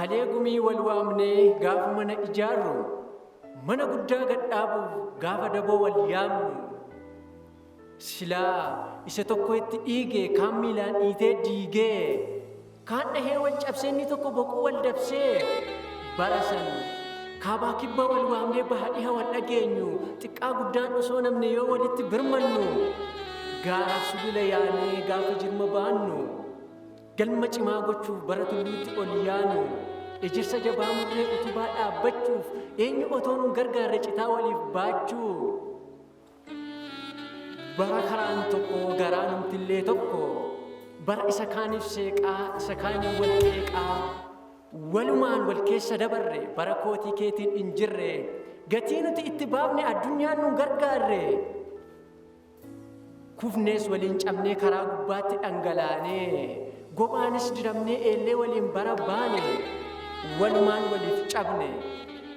Kalee gumii wal waamnee gaafa mana ijaarru, mana guddaa gad dhaabuuf gaafa daboo wal yaamnu, silaa isa tokko itti dhiige kaan miilaan dhiitee diigee, kaan dhahee wal cabsee inni tokko boquu wal dabsee, bara san kaabaa kibba wal waamnee baha dhiha wal dhageenyu, xiqqaa guddaan osoo namne yoo walitti birmannu, gaaraaf sulula yaanee gaafa jirma baannu, galma cimaa gochuuf bara tulluutti ol yaanu, ejersa jabaa murree utubaa dhaabbachuuf eenyu otoo nun gargaarre citaa waliif baachuu, bara karaan tokko garaanumtillee tokko, bara isa kaaniif seeqaa isa kaaniin wal qeeqaa walumaan wal keessa dabarre, bara kootii keetiin hin jirre, gatii nuti itti baafne addunyaan nun gargaarre, kufnees waliin cabnee karaa gubbaatti dhangalaanee, gobaanis diramnee eellee waliin bara baane, walumaan waliif cabne.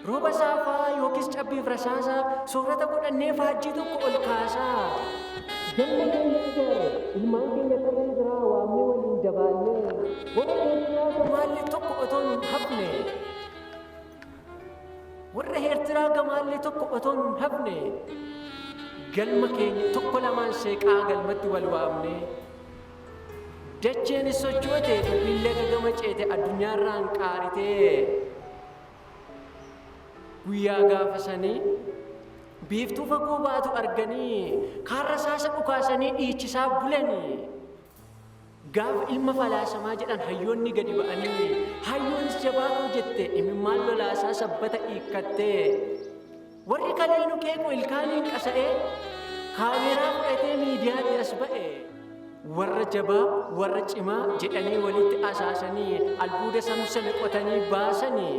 Rooba saafaa yookiis cabbiif rasaasaa soorata godhannee faajjii tokko ol kaasaa. Galma keenya ijaarre, ilmaan keenya tarree biraa waamnee waliin dabaallee, warra Eertiraa gamaallee tokko otoo nun hafne. Warra Eertiraa gamaallee tokko otoo nun hafne. Galma keenya tokko lamaan seeqaa galmatti wal waamnee. Dacheenis sochoote, dubbiin laga gama ceete, addunyaarraan qaaritee. Guyyaa gaafa sanii biiftuu fagoo baatu arganii kaan rasaasa dhukaasanii dhiichisaa bulanii. Gaafa ilma falaasamaa jedhan hayyoonni gadi ba'anii, hayyoonis jabaa koo jette imimmaan lolaasaa sabbata hiikkattee. Warri kalee nu qeequ ilkaaniin qasa'ee kaameeraa fudhatee miidiyaatti as ba'e. Warra jabaa warra cimaa jedhanii walitti asaasanii albuuda samsame qotanii baasanii,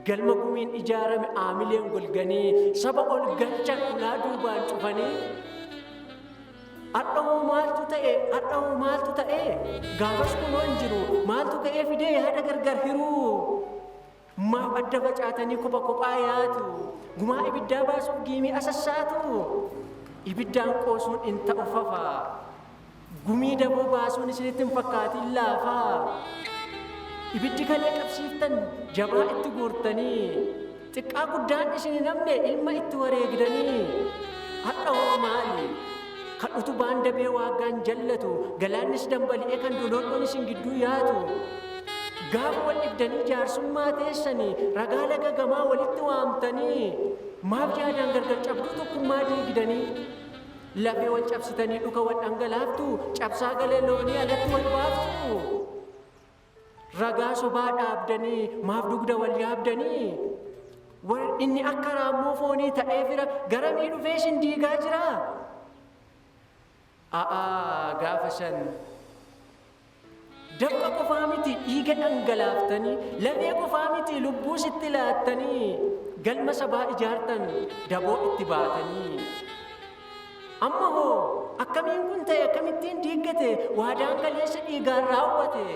galma gumiin ijaarame aamileen golganii saba ol galchan ulaa duubaan cufanii. Har'a hoo maaltu ta'e? Har'a hoo maaltu ta'e? Gaafas kunoo hin jiru. Maaltu ka'ee fidee yaada gargar hiruu? Maaf adda facaatanii kopha kophaa yaatu? Gumaa ibiddaa baasuuf giimii asassaatu? Ibiddaan qoosuun hin ta'u fafa. Gumii daboo baasuun isinitti hin fakkaatin laafaa. Ibiddi kalee qabsiiftan jabaa itti guurtanii, xiqqaa guddaan isin hin hafne ilma itti wareegdanii. Har'a hoo maali? Kan utubaan dabee waaggaan jallatu, galaannis dambali'ee kan doloolloon isin gidduu yaatu. Gaafa wal dhibdanii jaarsummaa teessanii ragaa laga gamaa walitti waamtanii, maaf yaadaan gargar cabduu tokkummaa diigdanii? Lafee wal cabsitanii dhuka wal dhangalaaftu, cabsaa galee loonii alatti wal baaftu. Ragaa sobaa dhaabdanii maaf dugda wal yaabdanii? Inni akka raammoo foonii ta'ee fira garamii dhufee isin diigaa jira? A'aa, gaafa san dafqa qofaa miti dhiiga dhangalaaftanii, lafee qofaa miti lubbuu sitti laattanii, galma sabaa ijaartan daboo itti baatanii. Amma hoo akkamiin kun ta'e, akkamittiin diiggate waadaan kaleessa dhiigaan raawwate?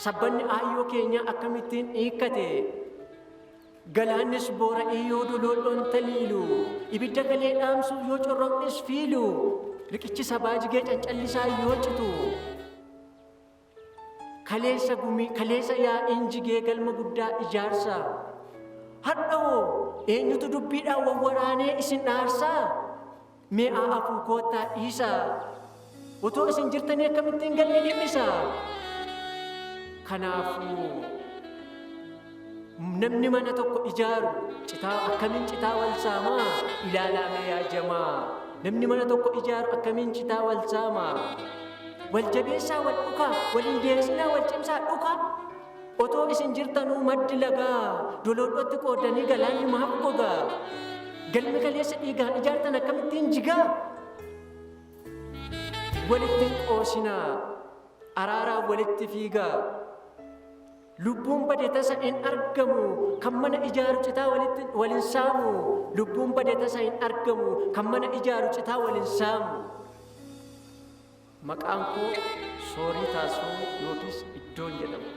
Sabbanni aayyoo keenyaa akkamittiin dhiikkate? Galaannis boora'ee yoo doloolloon taliilu, ibidda kalee dhaamsuuf yoo corroqnis fiilu, riqichi sabaa jigee cancallisaa yoo citu, kaleessa gumii kaleessa yaa'iin jigee galma guddaa ijaarsa. Har'a hoo eenyutu dubbiidhaan wawwaraanee isin dhaarsaa? Mee afuu koottaa dhiisaa. Otoo isin jirtanii akkamittiin galmi dhimmisa? Kanaafuu namni mana tokko ijaaru citaa akkamiin citaa wal saamaa? Ilaalaa mee yaa jamaa. Namni mana tokko ijaaru akkamiin citaa wal saamaa? Wal jabeessaa wal dhukaa, waliin deebisinaa wal cimsaa dhukaa. Otoo isin jirtanuu maddi lagaa doloodhootti qoodanii galaanni maaf gogaa? Galmi kaleessa dhiigaan ijaartan akkamittiin jigaa? Walitti hin qoosinaa, araaraan walitti fiigaa. Lubbuun bade tasa hin argamu, kan mana ijaaru citaa walitti wal hin saamu. Lubbuun bade tasa hin argamu, kan mana ijaaru citaa wal hin saamu. Maqaan koo Soorii Taasfamuu yookiis Iddoon jedhama.